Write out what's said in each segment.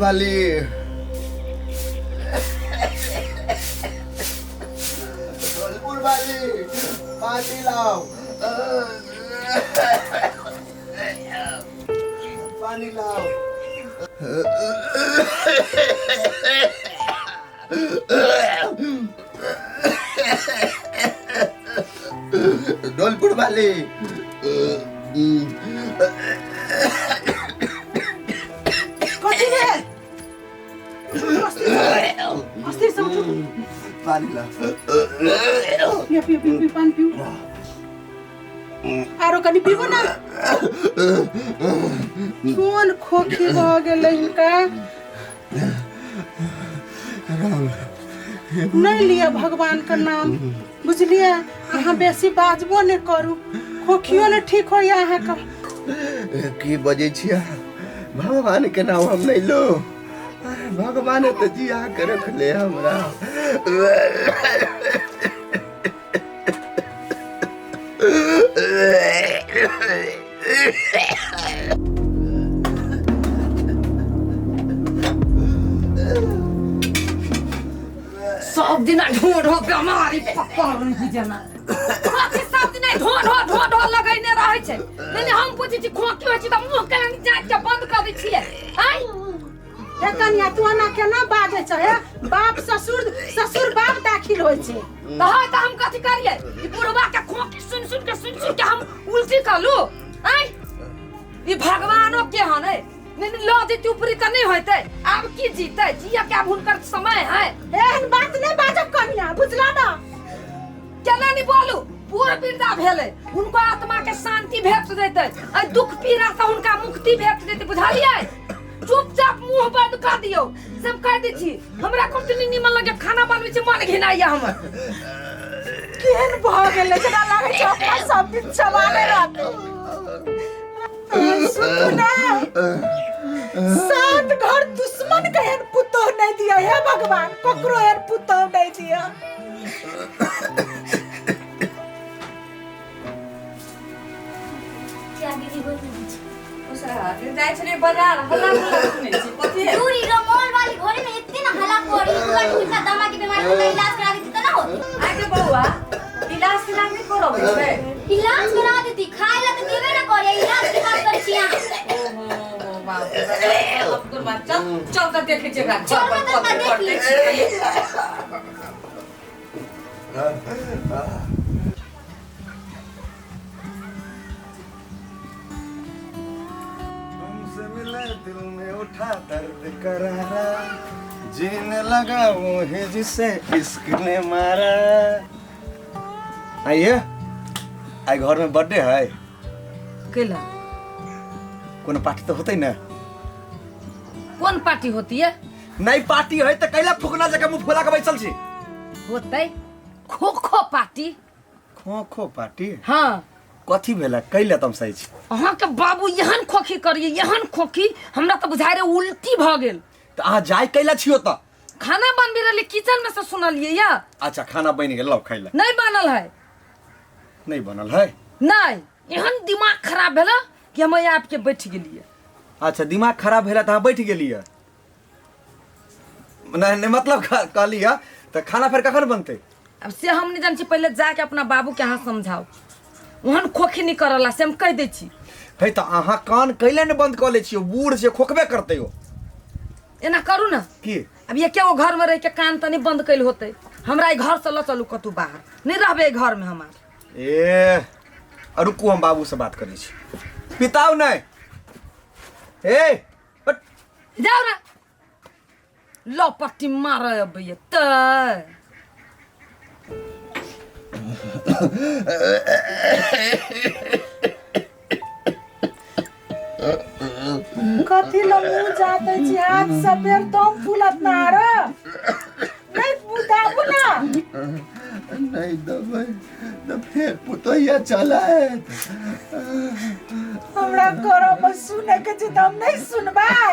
वाली, धौलपुर वाली, पानी लाओ, पानी लाओ। ढोलपुर वाली। कथी भेल? अस्थिर से उठू। पानी ला। पियो पियो पियो पियो, पानी पियो। आरो कनि पीबो ना। कोन खोखी भऽ गेलै हिनका? नहि लिअ भगवान के नाम, बुझलियै? अहाँ बेसी बाजबो नहि करू, खोखियो नहि ठीक होइए अहाँके। की बजै छियै? भगवान के नाम हम नहि लो। भगवान तऽ जिया के रखले हमरा। सब दिन ढो ढो बेमारी पकड़ रही जेना खोखी। सब दिन ढो ढो ढो ढो लगैने रहै छै। नहीं नहीं, हम पूछै छी खोखी होइ छै तऽ मुँह के जाँच के बंद कऽ दै छियै। आँय हे कनिया, तू एना केना बाजै छ? हे बाप ससुर, ससुर बाप दाखिल होइ छै। तऽ हय तऽ हम कथी करियै? ई बुढ़वा के खोखी सुनि सुनि के, सुनि सुनि के हम उल्टी कलू। आँय, ई भगवानो केहन है? नहीं नहीं, लऽ जेती ऊपरी तऽ नहीं होतै। आब की जीतै? जिया के आब हुनकर समय है। एहन बात नहि बाजब कनिया, बुझला ना? केना नहीं बोलू? पूर वृद्धा भेलै, हुनको आत्मा के शांति भेट जेतै, एहि दुख पीड़ा से हुनका मुक्ति भेट जेतै, बुझलियै? चुपचाप मुंह बंद कर दियौ से हम कह दै छी। हमरा कुछ नहीं निमन लगे, खाना बनबै छी मन घिनाइया हमर। केहन भऽ गेलै जेना लागै छै अपना सब दिन चबाने रहतै। सुनू ना, सात घर दुश्मन के एहन पुतोह नहीं दिया। हे भगवान, ककरो एहन पुतोह नहीं दिया। जाइ छलियै बाजार, हल्ला गुल्ला सुनै छी, कथी है? दूरी रमोल वाली घरे में इतने ना हला पड़ी, पूरा टूटना दमा के बीमारी में इलाज करा देती तो ना होती। आगे बउआ, इलाज तिलाज नहि करबै छै? इलाज करा देती, खाए ला तो देबे ना करे, इलाज के बात करै छी अहाँ। ओहो बाप रे बाप, अब तोर बात। चल चल तऽ देखै छियै एकरा घर चल पर ना तऽ कथी देख करतै। ली। तुमसे मिले दिल में उठा दर्द करारा, जीने लगा वो है जिसे इश्क ने मारा। आइए, आई घर में बर्थडे है। कैला? कोनो पार्टी तो होते ना? कोन पार्टी होती है? नहीं पार्टी है तो कैला फुकना जगह मुंह फुला के बैसल छी? होतै खो खो पार्टी। खो खो पार्टी? हाँ। कथी भेला? कैला तमसाइ छी? अहाँके बाबू एहन खोखी करिए, एहन खोखी, हमरा तऽ बुझाइ रहे उल्टी भऽ गेल। तऽ अहाँ जाय कैला छियो तऽ? खाना बनबे रहली किचन में से सुनलिए या। अच्छा, खाना बनि गेल, लाउ खाइ ला। नहीं बनल है। नहीं बनल है? नहीं। एहन दिमाग खराब भेल कि हम आबि के बैठ गेलिए। अच्छा, दिमाग खराब भेला तऽ अहाँ बैठ गेलियै? नहीं नहीं, मतलब कहली है तऽ खाना फेर कखन बनतै? अब से हम नहीं जान छी, पहले जाके अपना बाबू के अहाँ समझाओ, ओहन खोखी नहीं करला से हम कहि दै छी। हे तऽ अहाँ कान कैले ने बंद कऽ लै छियै? बूढ़ से खोखबे करतै ओ। एना करू ना। की? अब ये क्या वो घर में रह के कान तनी बंद कैल होते? हमरा ई घर से ल चलू कतू बाहर, नहीं रहबे ई घर में हमार। ए रुकू, हम बाबू से बात करै छी। पिताउ नहीं ए बट। जाओ ना, लो पट्टी मारे अबैया तऽ। कथी ल मुँह जाते छी? हाथ सब बेर दम फूलत ना आरो नहीं दाबू ना। नहीं दबै तऽ फेर पुतैया चलाएत। हमरा करो में सुने के छै तऽ हम नहीं सुनबै।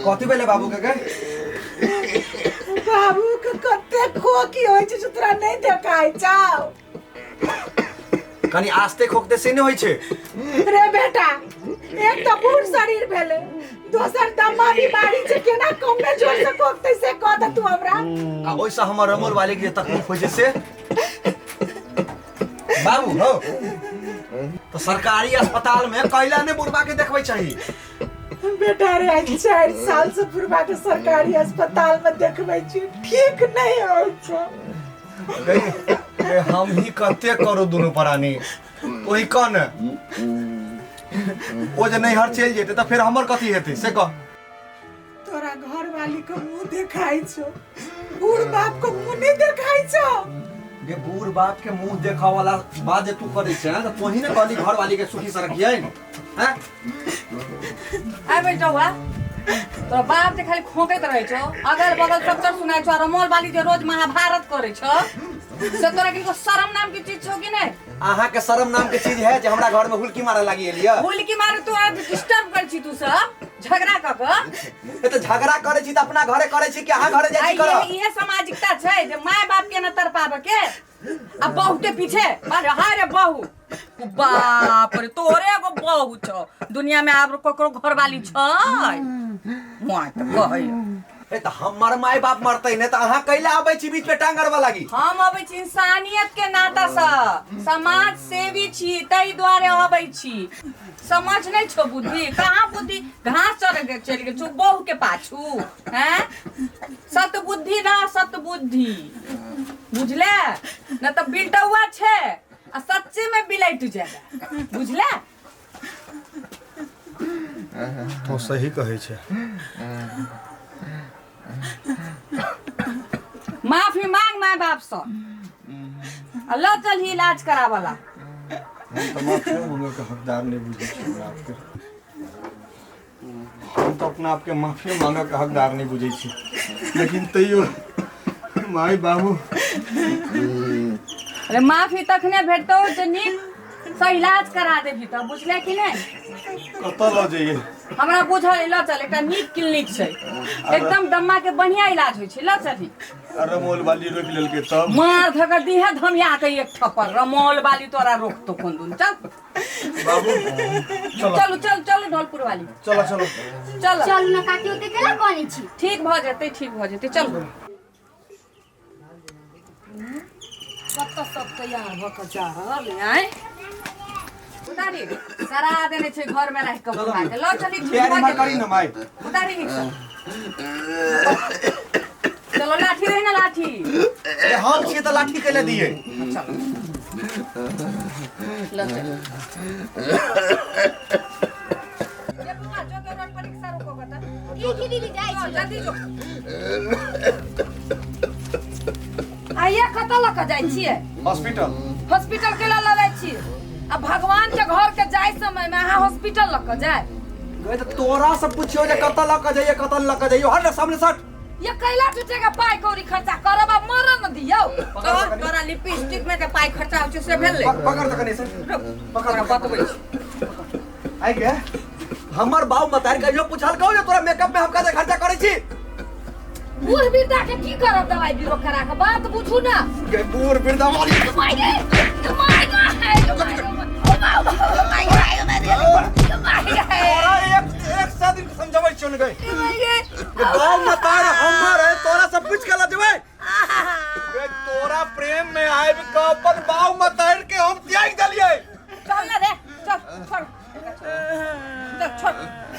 कथी भेलै बाबू के? गे बाबू के कते खोखी होइ छै से तोरा नहीं देखाइ छौ? कनी आस्ते खोकते से नहि होइ छै। रे बेटा, एक तऽ बूढ़ शरीर भेलै, दोसर दम्मा बीमारी छै, केना कमे जोर से खोकतै से कह दे तू हमरा। आ ओहिसँ हमर रमोल वाली के जे तकलीफ होइ छै से बाबू हो तऽ सरकारी अस्पताल में कैला ने बुढ़बा के देखबै चाही। बेटा रे, आइ 4 साल से बुढ़बा के सरकारी अस्पताल में देखबै छी, ठीक नहीं होइ छै। गई, गई, हम ही कते करू दुनू प्राणी, ओही कह ने ओ जे नैहर चलि जेतै तऽ फेर हमर कथी हेतै से कह। तोरा घर वाली के मुंह देखाई छौ, बूढ़ बाप के मुंह नहीं देखाई छौ। गे बूढ़ बाप के मुंह देखा वाला बात जे तू करै छै तऽ तोही ने कहली घर वाली के सुखी से रखियै हैं। आइ बेटौआ, तोरा बाप जे खाली खोंकैत रहै छौ, अगल बगल सब तर सुनाइ छौ, रमोल वाली जे रोज महाभारत करै छौ, से तोरा किनको शरम नाम के चीज छौ कि नहि? अहाँ के शरम नाम के चीज है जे हमरा घर में हुलकी मारे लागी एलियै? हुलकी मारे तू डिस्टर्ब करै छी, तू सब झगड़ा कऽ कऽ। ए तऽ झगड़ा करै छी तऽ अपना घरे करै छी कि अहाँ घरे जाइ छी करऽ? इहे सामाजिकता छै जे माय बाप के न तड़पाबे के आ बहू के पीछे। अरे हाय रे बहू, बाप रे, तोरे एगो बहू छौ दुनिया में, आब ककरो घरवाली छै? माय तऽ कहै। ए तऽ हमर माय बाप मरतै ने तऽ अहाँ कैला आबै छी बीच में टांग अड़बऽ लागी? हम अबै छी इंसानियत के नाता से, समाज सेवी छी ताहि दुआरे अबै छी। समझ नहीं छौ बुद्धि कहाँ, बुद्धि घास चढ़ गेल चलि गेल छौ बहू के पाछू। हैं, सत बुद्धि ना सत बुद्धि बुझले न तऽ बिलटौआ छै आ सच्चे में बिलैट जाएगा, बुझले? तो सही कहै छै। माफी मांग माय बाप से आ ल चल ही इलाज करावला। हम तऽ माफियो मांगऽ के हकदार नहि बुझै छी अपना आपके। हम तऽ अपना आपके माफियो मांगऽ के हकदार नहि बुझै छी, लेकिन तैयो माय बाबू। अरे माफी तखने भेटतौ जे नीक से इलाज करा देबही तऽ, बुझले कि नहि? कतऽ लऽ जइए? हमरा बुझल अइ, लऽ चल, एकटा नीक क्लिनिक छै, एकदम दम्मा के बढ़िया इलाज होइ छै, लऽ चलही। रमोल वाली रोकि लेलकै तब? मार धकर दीहे धमिया के एक थप्पड़, रमोल वाली तोरा रोकतो कोन दुन। चल बाबू, चलो। चलू चल चलू ढोलपुर वाली। चलो चलो चल। चलू ना काकी, ओते केना कनै छी? ठीक भऽ जेतै, ठीक भऽ जेतै, चलू। कतऽ सब तैयार भऽ कऽ जा रहल आँय? उतारी, सरा देने छै घर में राखि कऽ बुढ़ा के, लऽ चली, ठीक तैयारी भऽ मत करी जेतै। ना माय। उतारी नीक सँ, चलो। लाठी रही ना लाठी? ए हम छियै तऽ लाठी कैले दियै? चलो लऽ चल। ये बुआ, जो तो रोड पर रिक्शा रोकोगा तऽ। ठीक है दीदी, जाइ जो, छी। जल्दी जो। आइए, कतऽ लऽ कऽ जाइ छियै? हॉस्पिटल। हॉस्पिटल के लऽ जाइ छियै? आ भगवान के घर के जाय समय में अहाँ हॉस्पिटल लऽ कऽ जाय? गए तऽ तोरा सब पुछियो जे कतऽ लऽ कऽ जइए, कतऽ लऽ कऽ जइयो। हट सामने सट। ये कैला टूटे के पाई कौड़ी खर्चा करब आ मरऽ न दियौ। तोरा तोरा लिपस्टिक में जे पाई खर्चा होइ छै से भेलै। पकड़ तऽ कनी से पकड़। तोरा बतबै छी। आइ गे, हमर बाप मतार कहियो पुछल कहू जे तोरा मेकअप में हम कते खर्चा करै छी? बूढ़ वृद्धा के की करब दवाई बीरो करा के, बात बुझू ना। गे बूढ़ वृद्धा वाली। My गे, my गे, my गे, my गे। तोरा एक एक सौ दिन समझाबै छियौ ने गई। My गे। गे बाप मतार हमर है, तोरा सब पूछ के लजबै? गे तोरा प्रेम में आबि के अपन बाप मतार के हम त्याग देलियै। चल ना रे, चल, छोड़ चल छोड़।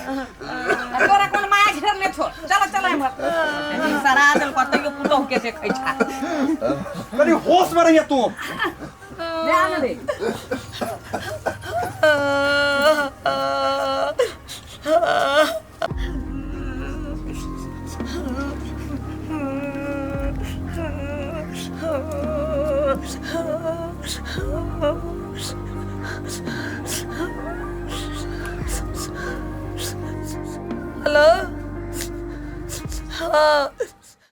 आ तोरा कोन माया घेरले छो? चल चल एम्हर। सरा देल पर तैयो पुतोह के देखै छा। कनी होश में रहिए तू। ले आ ना रे।